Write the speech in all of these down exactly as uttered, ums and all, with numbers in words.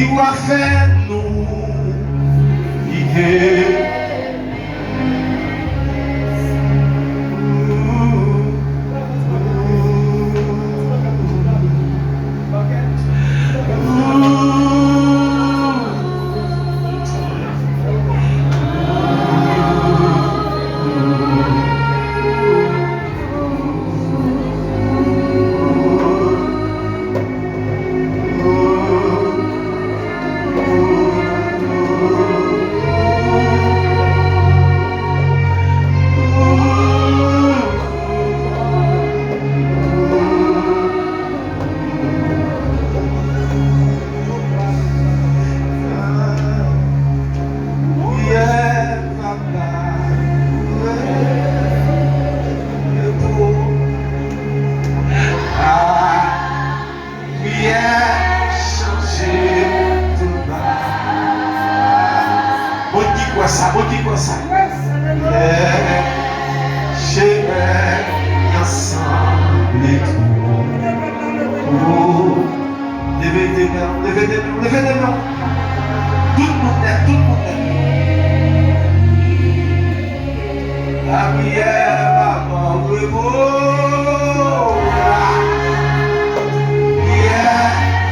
Ou a fè nou pike. Priyè chanje tout bagay. Moun ki kwè sa, moun ki kwè sa. Lè chemen an sanble twò. Leve de men w, leve de men w, leve de men w. Tout moun nèt, tout moun nèt. Lapriyè pa ban repo. Lapriyè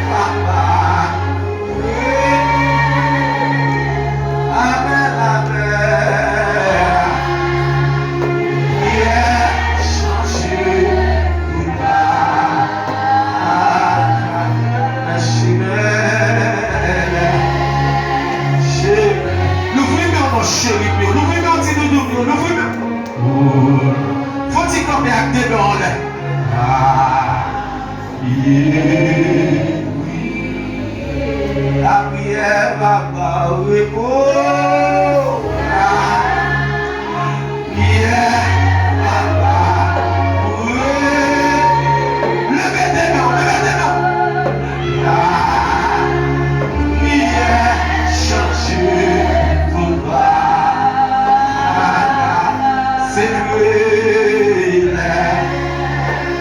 pa ban repo. Amèn, amèn. Lapriyè chanje tout bagay. Louvri men w, cheri m yo. Louvri men w, ti doudou m yo. Louvri men w. Fò w ti kanpe ak de men w anlè. Lapriyè pa ba repo. Lapriyè pa ba repo. Leve de men w, leve de men w. Lapriyè chanje tout bagay. Se vre, lè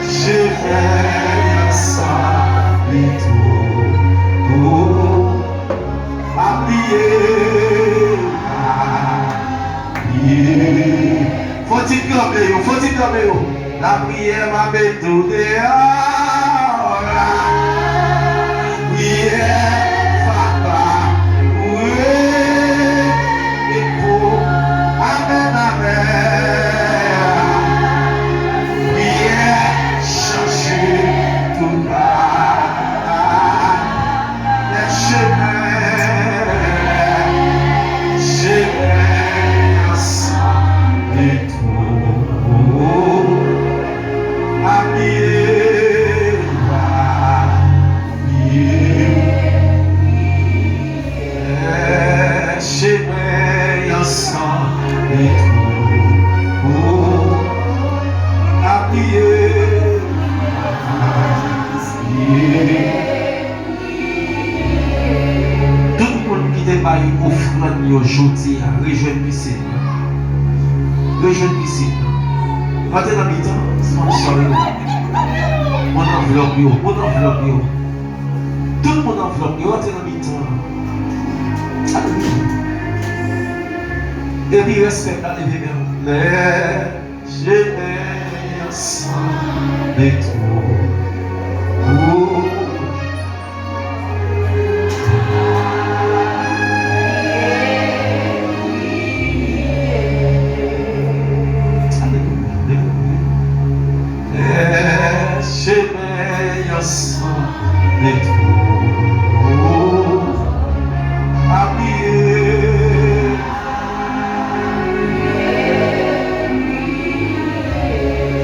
chemen an sanble twò. Pa bliye, pa bliye. Fò ti kanpe yo, fò ti kanpe yo. Lapriyè pa mete w deyò. Lapriyè pa ba repo. Amèn, amèn. Lapriyè chanje tout bagay. Lè chemen, chemen an sanble twò. Pa bliye, pa bliye. Lè chemen an sanble twò. Pa bliye, pa bliye. Tout moun ki te bay ofrann yo jodi a, rejwenn pisin nan. Rejwenn pisin nan. Rantre nan mitan, sponsò yo. Moun anvlòp yo, moun anvlòp yo. Tout moun anvlòp yo, rantre nan mitan. Alelouya. Epi rès pèp la, leve men w. Lè chemen an sanble twò. Alelouya, alelouya. Lè chemen an sanble twò. Pa bliye.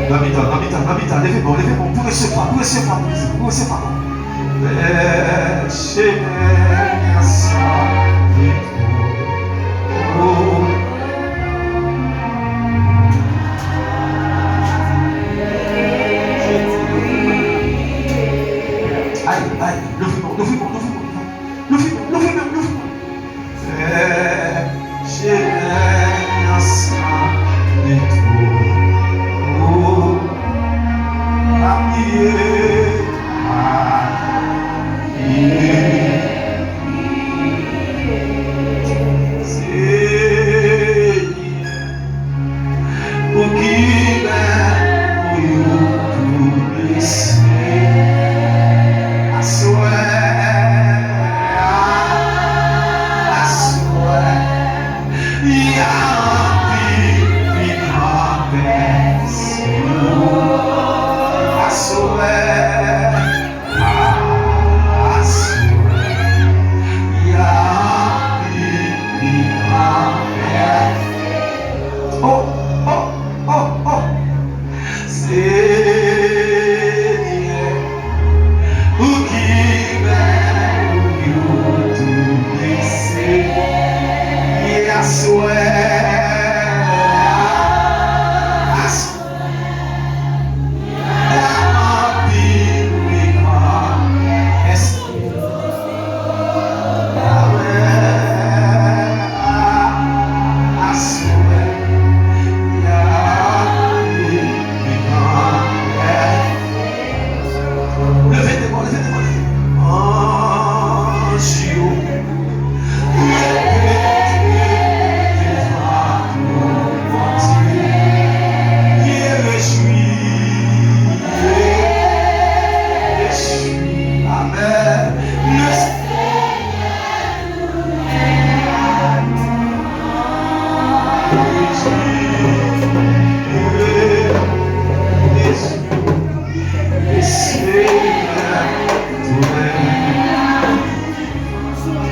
Nan mitan, nan mitan, nan mitan, leve men w, leve men w, pou resevwa, pou resevwa, pou resevwa, pou resevwa. Lè chemen an sanble twò. Ay, ay, louvri men w, louvri men w, louvri men w, louvri men w. Louvri men w, louvri men w, louvri men w. Fè chemen an sanble twò. Pa bliye, pa bliye.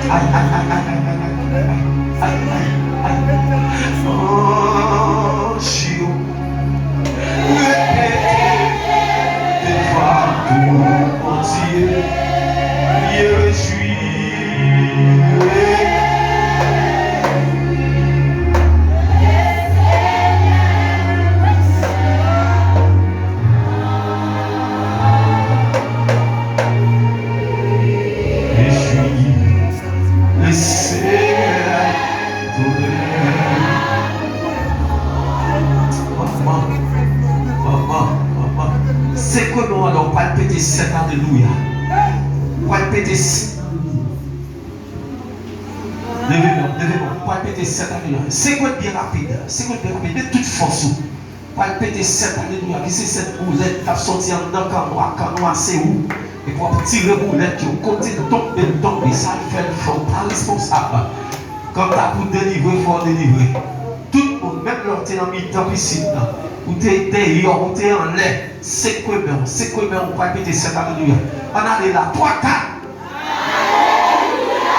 Ay, ay, ay, ay, ay, ay, ay, ay, ay, ay, ay, ay, ay, ay. Anj yo repete devan tou Bondye, ye rejwi. Rejwi, le Seigneur. Manman, manman, manman. Sekwe men w, alò, w pral pete sèt alelouya. W pral pete sèt alelouya. Leve men w, leve men w. W pral pete sèt alelouya. Sekwe l byen rapid. Sekwe l byen rapid. Met tout fòs ou. Pral pete sèt alelouya, ki se sèt boulèt k ap sòti anndan kanwa, kanwa se ou. Epi w ap tire boulèt yo, kote l tonbe, l tonbe, sa l fè, l fè, ou pa responsab. Kanta pou delivre, fò w delivre. Tout moun, menm lè w te nan mitan pisin nan, ou te deyò, ou te anlè, sekwe men w, sekwe men w, ou pral pete sèt alelouya. Ann ale la, twa, kat. Alelouya!